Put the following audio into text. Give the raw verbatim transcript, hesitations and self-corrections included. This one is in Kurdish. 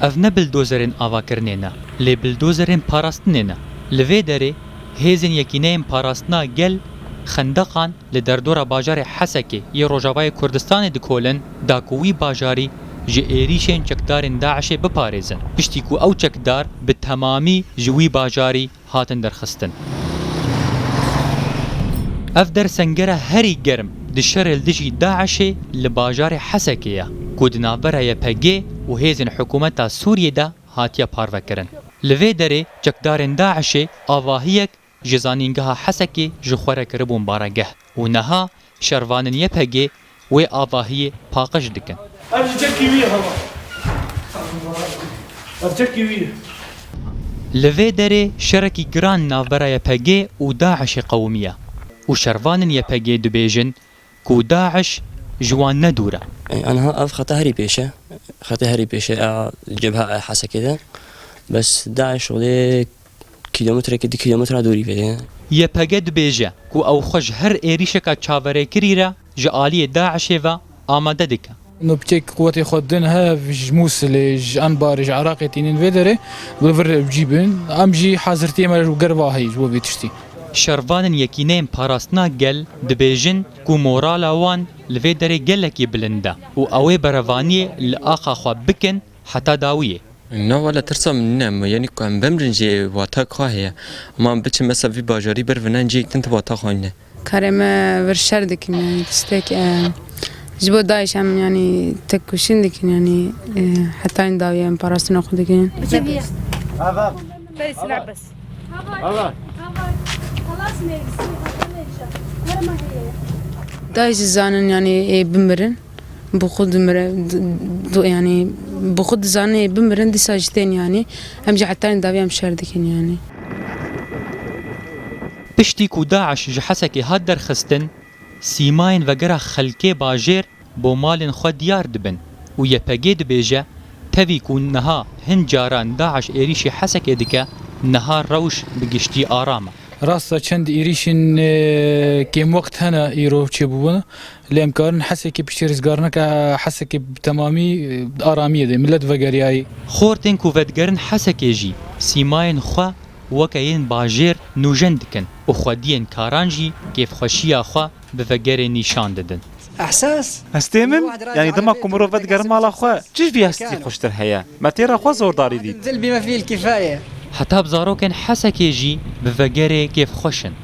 Ev ne bildozerên avakirinê ne, lê bildozerên parastinê ne. Li vê derê hêzên Yekîneyên Parastina Gel xendeqan li derdora bajarê Hesekê yê Rojavayê Kurdistanê dikolin, da ku wî bajarî ji êrîşên çekdarên DAIŞê biparêzin, piştî ku ew çekdar bi temamî ji wî bajarî hatin derxistin. Ev der sengera herî germ di şerê li dijî DAIŞê li bajarê Hesekê ye, ku di navbera Y P G û hêzên hikûmeta Sûriyê de hatiye parvekirin. Li vê derê çekdarên DAIŞê avahiyek ji zanîngeha Hesekê ji xwe re kiribûn baregeh û niha şervanên Y P G wê avahiyê paqij dikin. Ev ji çekî wî ye, hema. Ev çekî wî ye. Li vê derê şerekî giran navbera Y P G û DAIŞê qewimiye û şervanên Y P G dibêjin ku DAIŞ ji wan ne dûr e. Aniha ev xeta herî pêş e. Xeta herî pêş e, a cebha a Hesekê de. Bes DAIŞ olê kîlometrekê, du kîlometre dûrî vê ye. Y P G dibêje ku ew xwe ji her êrîşeka çaverêkirî re ji aliyê DAIŞê ve amade dike. No piçek quwetê xwe din hev ji Mûsilê, ji Enbarê, ji Iraqê tînin vê derê, li vir cî bin. Em jî hazirtiyê me ji ger va heye ji bo vê tiştî. Şervanên Yekîneyên Parastina Gel dibêjin ku morala wan li vê derê gelekî bilind e û ew ê berevaniyê li axa xwe bikin heta dawiyê. Na wele tirsa min nîne, yanî ku em bimrin jî wata ka heye. Ama em biçin mesela vî bajarî birvînin cihek din tu wata xwe nîne. Karê me vir şer dikin, yanî tiştek, e, ji bo DAIŞ em, yanî, têkoşîn dikin, yanî, e, hetayên dawî em parastina xwe dikin. Beri silah bes. DAIŞ dizanin, yanî, ê bimirin. Bi xwe dimire, d-, d-, yanî, bi xwe dizanin ê bimirin, dîsa jî tên, yanî, em jî hetayên dawî em şer dikin, yanî. Piştî ku DAIŞ ji Hesekê hat derxistin, sîmayên vegera xelkê bajêr bo malên xwe diyar dibin û Y P G dibêje, tevî ku niha hin caran DAIŞ êrîşî Hesekê dike, niha rewş bi giştî aram e. Rast e, çend êrîşên, e, kêmwext hene îro çêbûbûne, lê em karin Hesekê piştî rêzgarneke Hesekê bi temamî, e, aramiyê de, milet vegeriyayî. Xortên ku vedigerin Hesekê jî sîmayên xwe weke yên bajêr nûjen dikin û xwediyên karan jî kêfxweşiya xwe bi vegerê nîşan didin. Ehsas. Hestê min, yanî dema ku mirov vedigerin mala xwe, çi ji vî hestî xweştir heye? Me têra xwe zordarî dît. Heta bi zarokên Hesekê jî bi vegerê kêfxweş in.